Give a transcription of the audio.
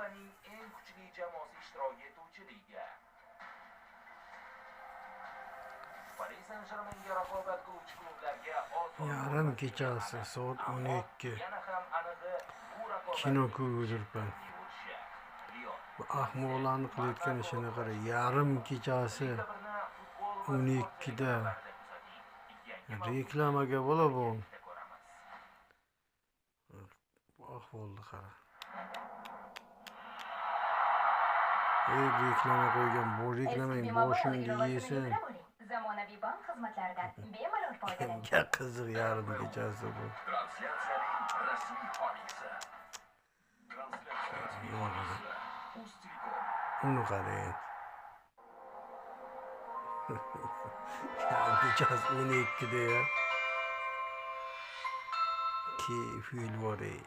Yevropaning eng kuchli jamoasi ishtirok etuvchi liga. Paris Saint-Germainga raqobat qiluvchi klublarga oson. Yarim kechasi soat 12. Yana ham anig'i, bu raqobat Kino ko'rib o'tiribman. Lyon Bu ahmoqlarni qilayotgan ishini qara. Yarim kechasi 12da reklamaga bola bu. Bu ahvolni qara. Ey, reklama qo'ygan, bu reklamang boshingga yesin. Zamonaviy bank xizmatlaridan bemalol foydalaning. Kimga qiziq yarim kechasi bu? Translyatsiyaning rasmiy homiysi. Translyatsiya rasmiy homiysi. Uztelecom. Uni qara endi. Yarim kechasi 12da ya. Keyif bor ey.